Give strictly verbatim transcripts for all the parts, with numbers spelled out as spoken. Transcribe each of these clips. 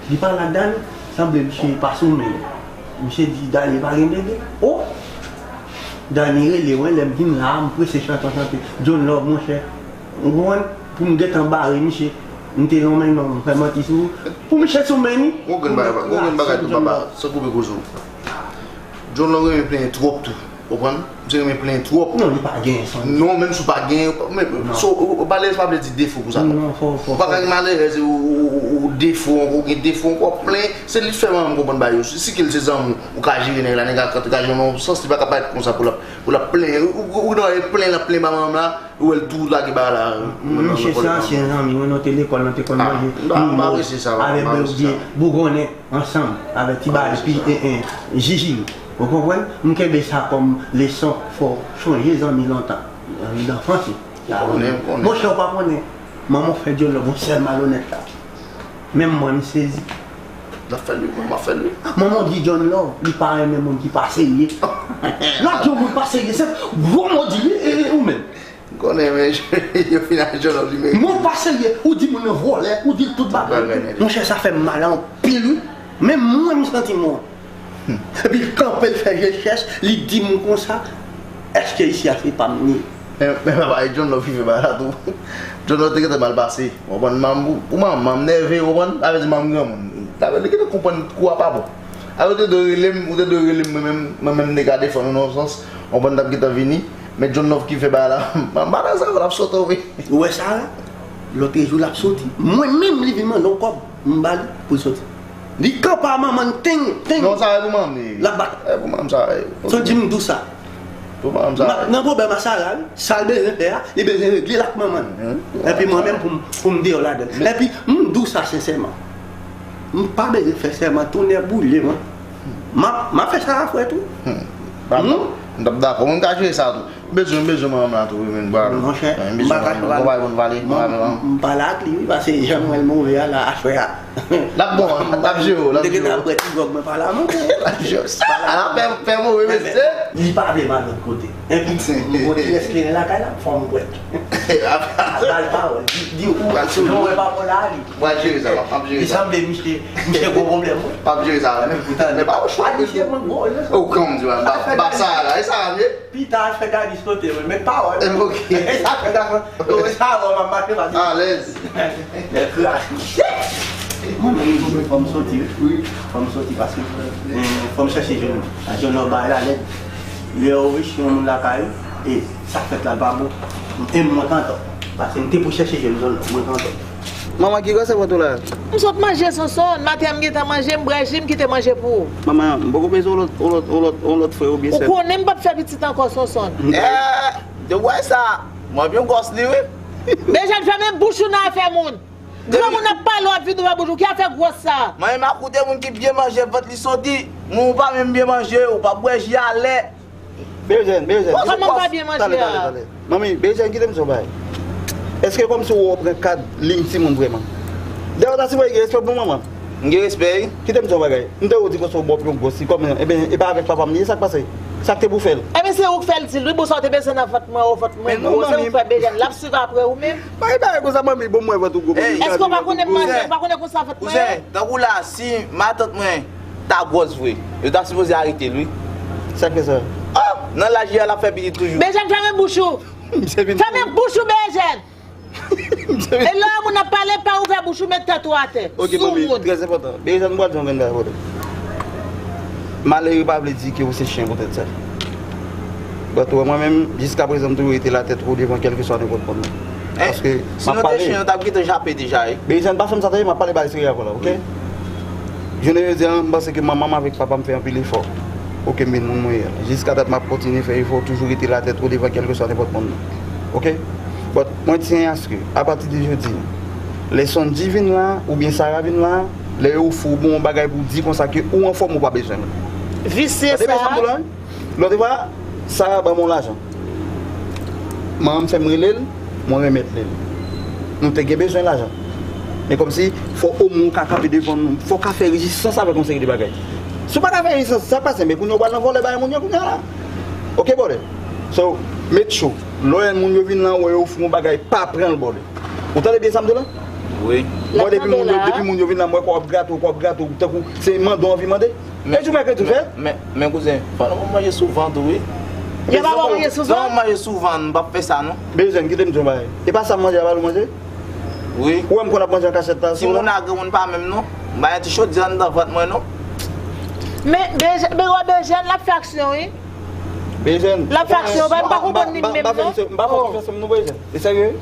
Li pa ladan, sanble misye pa sou men. Misye di Dany pa gen bebe. O! Dany rele mwen, lè m vin la, m prese chante yon chante John Love, monchè. Ou konprann? Pou m gentan bare misye, m te lonmen non, m fè manti sou ou. Pou misye sou men li. Gon grenn bagay, gon grenn bagay tou, papa, san koupe koze w. John Love renmen plenyen twòp tou. Ou konprann? Misye renmen plenyen twòp. Non, li pa genyen san. Non, menm si w pa genyen, men, so, ou, ou, malerèz pa vle di defo pou sa, non. Non, fò, fò, ou pa ka gen malerèz e ou, ou, ou, ou defo, ou gen defo ankò plen. Se li k fè manman m konprann bagay yo. Si, si ke l se zanmi w, ou ka jere nèg la, nèg la ka, ka jere nan yon sans, li pa ka parèt konsa pou l ap, pou l ap plenyen. Ou, ou, ou, ou plenyen, l ap plenyen ba manman m la, ou wè l tou lage bagay la. Misye se ansyen zanmi mwen, nou te lekòl, nou te konn manje mimo avè bougonnen ansanm, avè ti bagay, pi, e, e, jijiri. Ou konprann? M kenbe sa kòm leson, fò w chonje zanmi lontan, zanmi danfans ou. Monchè, ou pa konnen. Manman w fè John Love yon sèl malonèt la. Menm mwen, m sezi. L ap fè l wi, manman fè l wi. Manman w di John Love, li pa renmen moun ki pa serye. L ap di yon moun pa serye, se gwo mo di wi, e, e, ou menm. M konnen, men yo fin ak John Love li merite. Moun pa serye, ou di moun nan vòlè, ou di l tout bagay. Monchè, sa fè m mal anpil wi. Menm mwen, m santi m wont. Epi l kanpe, l fè je chèch, li di m konsa, èske isi a se pa m li ye? Men, men papa, e John Love ki fè bagay la tou. John Love te gentan mal pase. Ou konprann, manman, pou, pou manman, m nève, ou konprann? Sa vle di manman granmoun. Sa vle di li gentan konprann kou a pa bon. Alò, ou te dwe rele m, ou te dwe rele m, mwen menm, mwen menm, m te ka defann ou nan yon sans. Ou konprann, m t ap gentan vini. Men John Love ki fè bagay la, m pa nan sa yo, l ap sote w wi. Ou wè Sara? Lòt jou l ap soti. Mwen menm li vin mande yon kòb, m ba li pou l soti. Li kanpe a manman l, teng, teng. Non, sa e pou manman li. L ap bat. E pou manman sa e. Son di m dou sa. Pou manman sa e. M ap nan pwoblèm a Sara wi. Sa l bezwen fè a, li bezwen regle l ak manman l. Epi mwen menm pou m, pou m deyò ladan l. Epi m dou sa sensèman. M pa bezwen fè sèman, tonnè boule mwen. M ap, m ap fè sa a frè tou. Hmm. M t ap dakò, mwen ka jere sa tou. Bezwen, bezwen manman m la tou, wi, men, bra. Monchè, m pa kache pale. Bon, bay bon pale, m, m pale ak li, wi, paske jan m wè l move a la, aswè a. L ap bon, l ap jere w, l ap jere w. Depi nan bwè ti gwòg mwen pale a manke. L ap jere w. Sa, a la fè, fè move, mesye. Li pa vle m al lòt kote. Enpi, m konn kiyès ki gen lakay la, fò m kwè. Ba l pawòl, di, di ou, jan w wè pawòl la, li. Mwen jere sa, m ap jere sa. Li sanble misye, misye gwo pwoblèm, wi. M ap jere sa, men. Men poutan, men pa yon chwa. Misye mwen gwo, yo. Ou konn di, ba, ba sa la, e sa, vye. Pita al fè Dany sote, mwen met pawòl. Ok. E sa fè dakò. Sa wè m ap mache pa. Alèz. Mwen menm, mwen fò m soti, wi. Fò m soti paske, eh, fò m chèche jwenn. Jwenn lòt bagay la lèd. Lè ou riche yon moun lakay ou, e sa k fèt la pa bon. E mwen kontan. Paske m te pou chèche jwenn zòn nan, mwen kontan. Manman, ki gwo sèvant ou la? M sot manje, Sonson. Maten an m gentan manje, m bwè ji, m kite manje pou ou. Manman, m poko peze yon lòt, yon lòt, yon lòt, yon lòt frè oubyen sè. Ou konnen m p ap fè pitit ankò, Sonson. Eh, depi w wè sa, mwen vin gwòs li, wi. Bejèn, fèmen bouch ou nan afè moun. Granmoun ap pale, w ap vin ouvè bouch ou. Ki afè gwòs sa? Manman, m a koute moun ki byen manje, vant li soti. Moun ou pa menm byen manje, ou pa bwè ji a lè. Bejèn, Bejèn. Kòman m pa byen manje a? Tande, tande, tande. Manmi, Bejèn, kite m di w yon bagay. Èske kòmsi w pran kad liy timoun vrèman? Dayè, w ta sipoze gen respè pou manman. M gen respè, wi. Kite m di w yon bagay. M te wè w di konsa w bòp yon gwòs, li kòman, ebyen, e pa avèk papa m li ye, sa k pase? Sa k te pou fè l? Ebyen, se ou k fè l di l, wi, bon, sa w te bezwen nan vant mwen, o vant mwen, gwo, se ou k fè Bejèn, l ap swiv apre ou menm. Pa gen bagay konsa, manmi, bon, mwen vant ou gwo, manmi. Èske w pa konnen m manje, ou pa konnen konsa vant mwen ye? Kouzen, tankou la, si matant mwen ta gwòs vre, yo ta sipoze arete l, wi. Sa k fè sa? Oh! Nan laj li a, l ap fè pitit toujou. Bejèn, fèmen bouch ou! Fèmen bouch ou, Bejèn! E lè yon moun ap pale, pa ouvè bouch ou, met tèt ou atè. Ok, manmi, trè enpòtan. Bejèn, m pral di w yon grenn bagay pou ou. Malere pa vle di ke w se chen poutèt sa. But ou wè mwen menm, jiskaprezan, m toujou rete latèt wo devan kèlkeswa nenpòt moun. Paske m ap pale. Sinon te chen, yo t ap gentan jape deja, wi. Bejèn, pa fè m sa, tande, m ap pale bagay serye avè w la, ok? Jounen jodi a, m panse ke manman m avèk papa m fè anpil efò pou ke m vin moun mwen ye a. Jiska dat m ap kontinye fè efò, toujou rete latèt wo devan kèlkeswa nenpòt moun. Ok? But mwen tyen aske, apati de jodi, lè Sondy vin la, oubyen Sara vin la, lè yo ofri w bon bagay pou w di konsa ke ou anfòm, ou pa bezwen l. Visye sa. Tande byen sa m di w la, wi. Lòt fwa, Sara ban m yon lajan. Manman m fè m rele l, mwen remèt li l. Nou te gen bezwen lajan. Men kòmsi, fò omwen w ka kanpe devan nou, fò w ka fè rezistans avèk yon seri de bagay. Si w pa ka fè rezistans, sa k pase, men kounye a w pral nan vòlè bay moun yo kounye a la. Ok, brother? So, make sure, lè w wè moun yo vin la, w wè yo ofri w yon bagay, pa pran l, brother. Ou tande byen sa m di w la? Wi. Mwen depi moun yo, depi moun yo vin la, mwen kwè w ap grate, w kwè w ap grate, w tankou se mande w anvi mande. E jou mèkredi w fè? Men, men kouzen, fò nou manje souvan tou wi. Yo pa ba w manje souvan? Jan w manje souvan, m p ap fè sa non. Bezwen, kite m di w yon bagay. E pa sa m manje a ba l ou manje? Wi. Ou wè m konn ap manje an kachèt la sou la? Timoun ak granmoun pa menm non. M pa gen ti chodyè anndan vant mwen non. Men, Bezwen, men wè Bezwen, l ap fè aksyon wi. Bezwen. L ap fè aksyon, m pa konprann li menm non. M pa fè konfyans non Bezwen. E serye?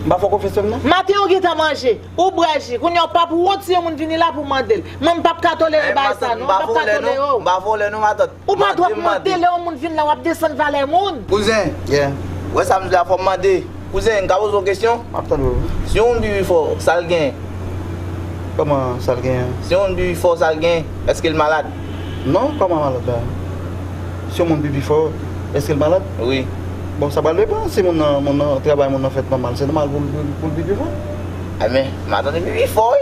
M pa fè w konfyans non? Maten ou gentan manje, ou bwè ji, kounye a w p ap wont si yon moun vini la pou w mande l. Mwen m p ap ka tolere bagay sa non, m p ap ka tolere w. M pa vòlè non matant. Ou pa dwe ap mande lè yon moun vin la w ap desann valè moun. Kouzen, ou wè sa m di la fò m mande. Kouzen, m ka poze w kesyon? M ap tande w. Si yon moun pipi fò, sa l gen? Kòman sa l gen an? Si yon moun pipi fò, sa l gen? Èske l malad? Non, kòman malad la? Si yon moun pipi fò, èske l malad? Wi. Bon, sa pral depann si moun nan, moun nan, travay moun nan fèt nòmal, se nòmal pou l, pou l pipi fò. Ebyen, matant pipi fò wi.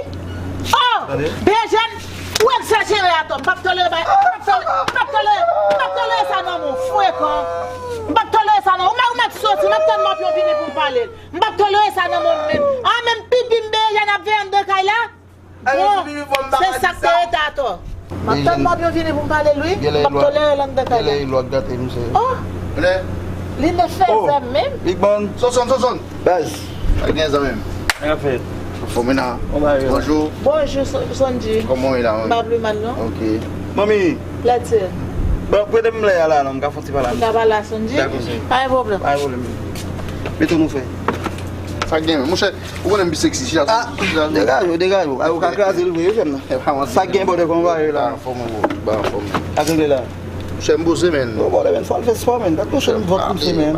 Oh! Bezwen, ou egzajere atò. M p ap tolere bagay, m p ap tolere, m p ap tolere, m p ap tolere sa nan men w, frekan. M p ap tolere sa nan, ou mèt, ou mèt soti, m ap tann Mòpyon vini pou m pale l. M p ap tolere sa nan men w menm. An menm pipi m Bezwen ap veye anndan kay la? Bon, se sa k te rete atò. M ap tann Mòpyon vini pou m pale l wi. M p ap tolere l anndan kay la. Genlè e lwa k gate misye. Oh! Li ne fèzè menm. Big Man. Sonson, Sonson. Baz. Sa k gen zanmi m? Sa k ap fèt? Anfòm wi la. Bonjou. Bonjou Sondji. Kòman w ye la menm? M pa pli mal non. Ok. Manmi. Lèt se. Bon, prete m lè a la non, m ka fon ti pale. Ou ka pale a Sondji? Dakò cheri. Pa gen pwoblèm. Pa gen pwoblèm. Mete nou fè. Sa k gen menm? Monchè, ou konnen m pi seksi, chita sou, chita sou. Degaje w, degaje w. Ay, ou ka kraze l vre wi frè m nan. Sa k gen bòdè kòman w ye la? Anfòm wi bro, ba anfòm. Ak regle la. Monchè, m poze menn. Yo bòdè menn, fò al fè spò menn. Gad kochon vant misye menn.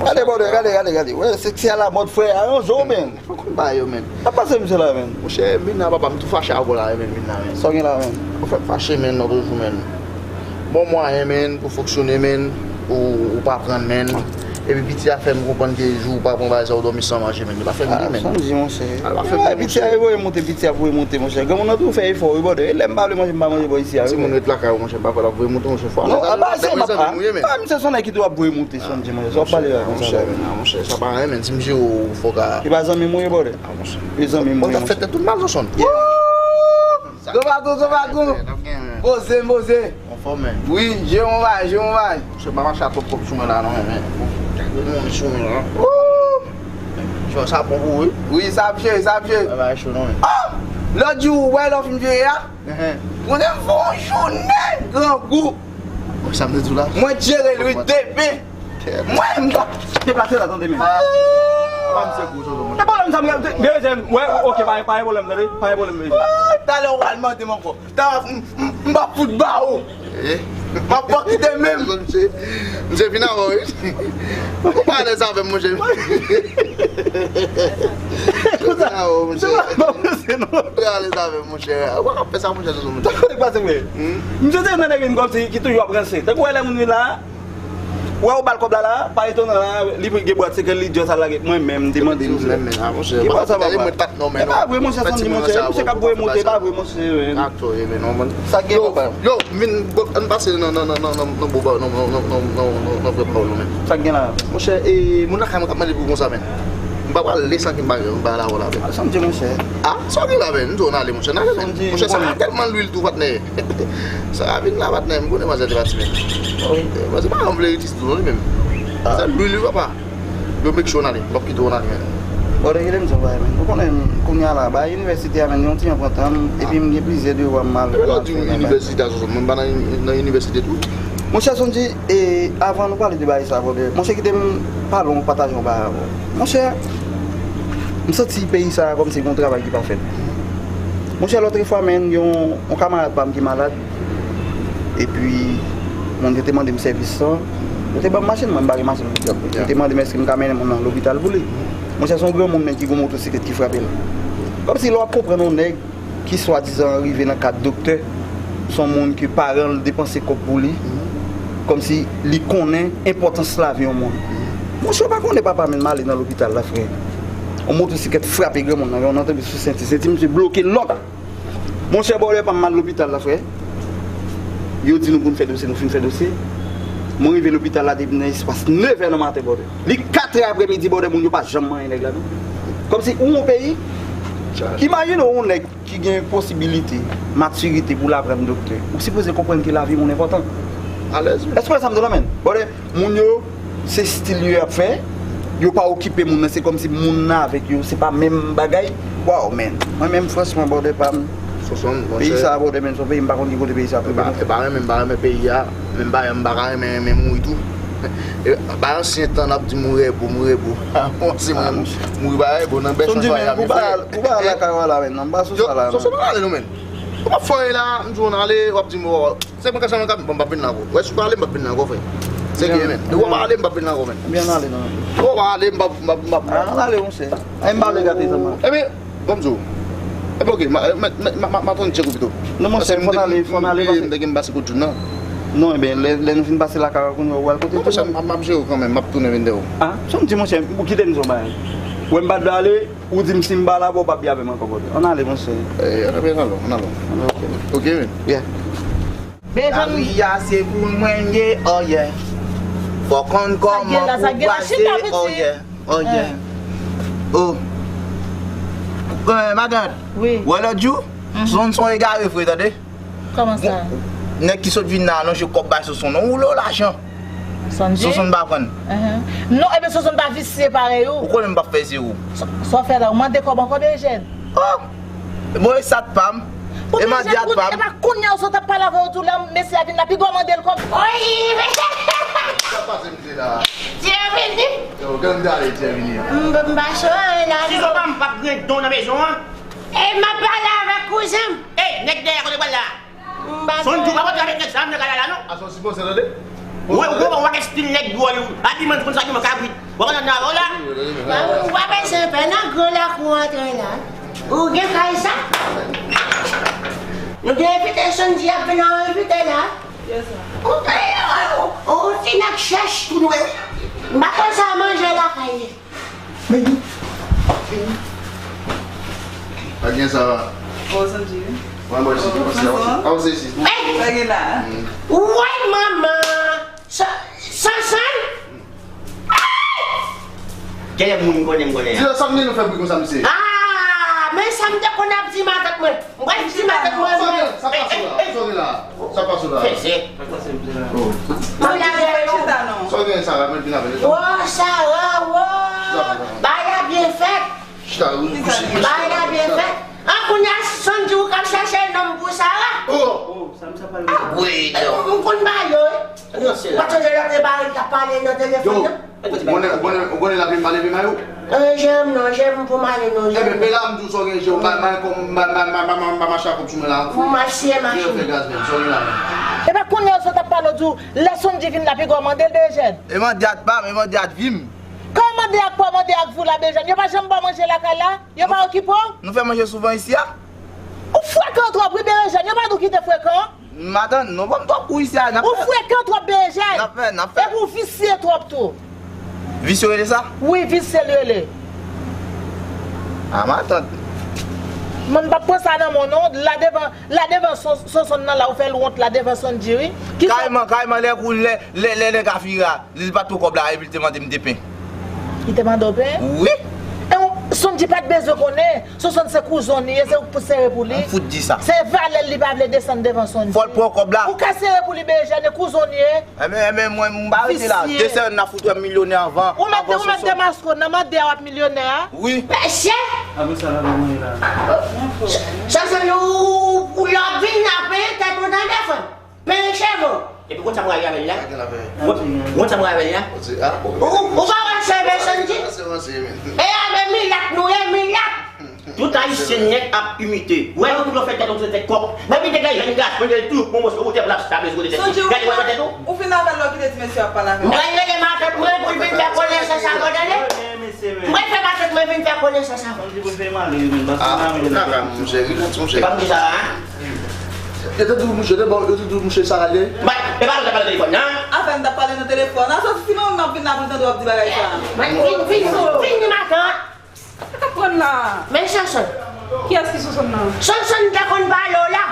Gade bòdè, gade, gade, gade. Wè, seksi alamòd frè a yon jou menn. Mwen konn bagay yo menn. Sa pase misye la menn? Monchè, Mina papa, m tou fache avè w la menn, Mina menn. Sa w gen la menn? Ou fè m fache menn, lòt jou menn. Bon mwayen menn, pou fonksyone menn, ou, ou pa pran menn. Epi piti a fè m konprann ke jou ou pa pran bagay sa ou dòmi san manje menn. Li pa fè m ri menn. Sa m di monchè. Li pa fè m ri monchè. Piti a voye monte, piti a voye monte monchè. Granmoun nan tou fè efò wi bòdè. E lè m pa vle manje, m pa manje bò isi a wi. Timoun ret lakay ou monchè, m pa kwè l ap voye monte monchè. Fò ale. Non, a ba se m ap, a misye se yon nèg ki tou ap voye monte Sondji monchè. Sa w ap pale la konsa. Monchè, monchè, sa pa renmen, si m jere w fò ka. E pa zanmi m ou ye bòdè. E zanmi m ou ye monchè. Ou ta fè tèt tout mal Sonson. Zovago, Zovago. Poze, poze. Anfòm menn. Wi, je yon bay, je yon bay. Monchè, pa mache a twòp kòb sou mwen la non, men. Gade moun sou mwen la. Woo! Cho sa bon pou ou wi. Wi, sa ap jere, sa ap jere. Bay cho non men. Oh! Lòt jou, ou wè lè w fin jere a? Konnen m fè yon jounen grangou. Sa m te di w la. Mwen jere l wi demen. Mwen m ta deplase la tande men. Pa misye gwo Sonson monchè. E pwoblèm sa m gen, gen, wè, ok, pa, pa gen pwoblèm tande, pa gen pwoblèm. Talè ou pral mande m ankò. Ta m, m, m p ap fout ba ou. M ap pa kite menm. Misye, misye vin avè w wi. Ou pa alèz avè m monchè. Vin avè w monchè. Ou pa alèz avè m monchè. Ou pa ka fè sa monchè Sonson monchè. Sa k pase frè? Misye se yon nèg vin kòmsi ki toujou ap ranse. Tankou wè lè moun vin la. Ou wè ou ba l kòb la la, pa etone la, li gen bwat sekrè l, li di w sa l lage. Mwen menm, m te mande misye. Ki bwat sa papa? E pa vre monchè Sondji monchè, misye k ap voye monte, e pa vre monchè. Sa gen papa. Yo, m vin, ann pase nan, nan, nan, nan, nan, nan, nan, nan, nan, nan vrè pawòl nou menm. Sa gen la? Monchè, e, moun lakay mwen k ap mande pou konsa menm. M pa pral ale san ke m pa, m pa ale avè w la menm. Sondji monchè. A, sa w gen la menm? M di w n ale monchè, n ale menm. Monchè, sa tèlman lwil tou patnè. Sa vin la patnè, m konnen manzè te pati menm. Wi. Manzè pa yon vle rete isit non li menm. Sa lwil wi papa. Yo make sure n ale, m p ap kite w n ale menm. Bòdè kite m di w bagay menm. Ou konnen kounye a la, bagay inivèsite a menm, yon ti jan pran tan m, epi m gen plizyè devwa m al fè. Epi lè w di inivèsite a Sonson, mwen m pa nan, nan inivèsite tou. Monchè Sondji, e, avan nou pale de bagay sa bòdè, monchè kite m pale w, pataje yon bagay avè w. Monchè, m santi peyi sa a kòmsi gen yon travay ki pa fèt. Monchè, lòtrefwa menm, gen yon, yon kamarad pa m ki malad. Epi, moun yo te mande m sèvis sa. Yo te ban m machin, mwen m pa gen machin pou djòb. Yo te mande m èske m ka mennen moun nan lopital pou li. Monchè, se yon granmoun menm ki gen yon motosiklèt ki frape l. Kòmsi lè w ap konprann yon nèg ki swadizan rive nan kad doktè, se yon moun ke paran l depanse kòb pou li, kòmsi li konnen enpòtans lavi yon moun. Monchè, w pa konnen papa menm, m ale nan lopital la, frè. Yon motosiklèt frape granmoun nan, yon nan tonbe sou senti, senti misye bloke lòk. Monchè, bòdè pa m, m al lopital la, frè. Yo di nou pou n fè dosye, nou fin fè dosye. Mwen rive lopital la depi nan espas nevè nan maten, bòdè. Li katrè aprèmidi, bòdè, moun yo pa janm manyen nèg la, non. Kòmsi ou yon peyi, imajine w yon nèg ki gen posibilite, matirite pou l aprann doktè. Ou sipoze konprann ke lavi moun enpòtan. Alèz wi. Èske w wè sa m di w la, menn? Brother, moun yo, se stil yo y ap fè. Yo pa okipe moun nan, se kòmsi moun nan avèk yo, se pa menm bagay. Waw, menn. Mwen menm, franchman, brother pa m, Sonson, monchè. Peyi sa a, brother, menn, se yon peyi m pa konn ki kote peyi sa a. E pa, e pa renmen, m pa renmen peyi a. Menm bagay, m pa ka renmen, renmen mouri tou. E, bay ansyen tan, n ap di mouri e bo, mouri e bo. Bon, se mouri, mouri pa e bo, nan bèl sans pa y ap fè. Ou pa al lakay w la, menn, non, m pa sou sa la, non. Sonson, pa ale non, menn. Ou pa fè la, m di w n ale, w ap di m, se mwen ka, se mwen ka, bon, m p ap vin la ankò. Wè, si w pa ale, m p ap vin la ankò, frè. Serye, menn. Depi w pa ale, m p ap vin la ankò, menn. Ebyen, n ale, non. Depi w pa ale, m p ap, m p ap, m p ap. A, n ale, monchè. Ay, m pa vle gate sa, man. Ebyen, Bon, m di w. Epi, oke, m a, m a, m a, m a, m a tann tchèk ou pito. Non, monchè, fò n ale, fò n ale, paske m te gen pase kout joun nan. Non, ebyen, lè, lè nou fin pase lakay ou, kounye a ou al kote tou. Non, monchè, m, m ap jere w kanmenm, m ap tounen vin dèyè w. A, sa m di, monchè, ou kite m di w bagay. Wè, m pa t vle ale, ou di m si m pa la, bon, ou p ap byen avè m ankò, brother. Ann ale, monchè. E, ann ale, ann ale, ann ale. Oke. Oke, men. Yeah. Lavi a se pou mwen ye, oh yeah. Fò konn kòman pou pase, oh yeah. Oh yeah. Oh. Eh, matant. Wi. Wè lòt jou, Sonson egare vre, tande. Kòman sa? Nèg ki sot vin nan alonje kòb bay Sonson, non, ou lo lajan. Sonson pa konn. Non, ebyen Sonson pa visye parèy ou. Ou konnen m p ap fè zewo. Sa w fè la, ou mande kòb ankò, Bejèn? Oh! Bon, e sa t pa m. E mandyat pa m. E pa kounye a ou sot ap pale avè yo tou, lè mesye a vin la, piga w mande l kòb. Oyi, mesye! Sa pase, mesye la? Jeremy! Yo, gangda ale, Jeremy. M, m pa cho anyen la, non. Sizo pa m p ap gen don nan mezon an. E m ap pale avèk kouzen m. Ey, nèg dèyè kote pral la. Sonjou pa montre avèk nèg sa, nèg ala la, non. A, se yon siponsè, tande. Ou wè, ou wè, ou wè estil nèg dwòl yo. Abiman, konn sa, abiman kabrit. Ou wè, konn sa, la. Ou pa bezwen pè, nan gran lakou antre la. Ou gen kay sa? Nou gen envite Sonjou ap vin an envite la. Ou pè, ou, ou, ou fin ak chèch pou nou, wi. M pa konn sa manje lakay li. Vini. Vini. Pa gen sa va. Bon, Sonjou. Mwen, mwen, si, mwen, si, mwen, si. Ey! Pa gen la. Woy, manman! Sa, sa, sa? Genlè moun konnen m konnen. Di yo sa m gen nou fè bri konsa, mesye. Ah, men sa m te konn ap di matant mwen. Mwen di matant mwen. Sa gen, sa pase la. Sa gen la. Sa pase la. Fè se. Sa k pase, mesye la? Oh. Mwen la gen chita non. Sa gen Sara, mwen vin avè l. Oh, Sara, oh. Bagay la byen fèt. Chita, wi, kouche. Bagay la byen fèt. An kounye a, Sonjou k ap chèche nonm pou Sara. Oh. Ah, wi, non. M konn ba yo, wi. Ou pa sonje lòt lè Baril t ap pale nan telefòn nan? Ou konnen, ou konnen, ou konnen lavi m pa leve mayo. Eh, jèm non, jèm pou m ale non, jèm. Ebyen, men la m di w sa w gen je w, bay, bay, bay, bay, bay, bay, bay, mache ak kòb sou mwen la. Ou mache, mache. Fè gaz menm, sa w gen la menm. Epa kounye a w sot ap pale w di w, lè Sonjou vin la, piga w mande l Bejèn. E mandyat pa m, e mandyat vi m. Kòman mande ak pa w mande ak vou la Bejèn? Yo pa janm ba w manje lakay la? Yo pa okipe w? Nou fè manje souvan isi a. Ou frekan twòp wi Bejèn, yo pa di w kite frekan. Matant, non, ban m twòp kou isi a, n ap fè. Ou frekan twòp Bejèn. N ap fè, n ap fè. Epi w visye twòp tou. Visye w rele sa? Wi, visye l rele. A, matant. Mwen m p ap pran sa nan men w non, la devan, la devan Son, Sonson nan la, ou fè l wont la devan Sonjou wi. Kayman, kayman, lè kou, lè, lè, lè nèg a fira. Li pa t pran kòb la, epi li te mande m de pen. Li te mande w pen? Wi. E w, Sonjou pa t bezwen konnen. Sonson se kouzen w li ye, se ou k pou sere pou li. M fout di sa. Se valè l li pa vle desann devan Sonjou. Fò l pran kòb la. Ou ka sere pou li Bejèn, e kouzen w li ye. Ebyen, ebyen, mwen, m pa rete la. Visye. De sèmèn n a fout wè m milyonè anvan, anvan Sonson. Ou mèt, ou mèt demaske w nan mande a w ap milyonè a? Wi. Mesye! Apre sa, la, mwen la. Sa, sa, ou, ou, ou lè w ap vin la, penyen tèt ou tande, frè m. Penyen cheve w. Epi konn sa m rale avè l la? Konn, konn sa m rale avè l la? Ou, ou pa wè cheve Sonjou? E avè milat nou ye, milat. Tout ayisyen nèt ap imite. Wè nou tout fè tèt nou se tèt kòk. Menm li te gen jèn gason, li toujou pran mòso wotè pou l ap sable sou kote tèt li. Gade wè tèt ou. Ou fin avè l lè w kite ti mesye ap pale avè l. Mwen rele matant mwen pou l vin fè konesans avè w, tande. Mwen fè matant mwen vin fè konesans avè w. Sonjou pou l fè mal, wi, men, paske nan men. Ah, kaka, monchè, rilaks, monchè. E pa m ki sa, hein? Yo te di w mouche te bon, yo te di w mouche sa ale. Bay, e pa nou t ap pale nan telefòn nan? Apèn n t ap pale nan telefòn. A soti si mwen menm m ap vin la pou l tande w ap di bagay sa. Vin, vin, vin, vin, vin, matant. Sa k ap pran la? Men Sonson. Kiyès ki Sonson nan? Sonson te konn pale w la.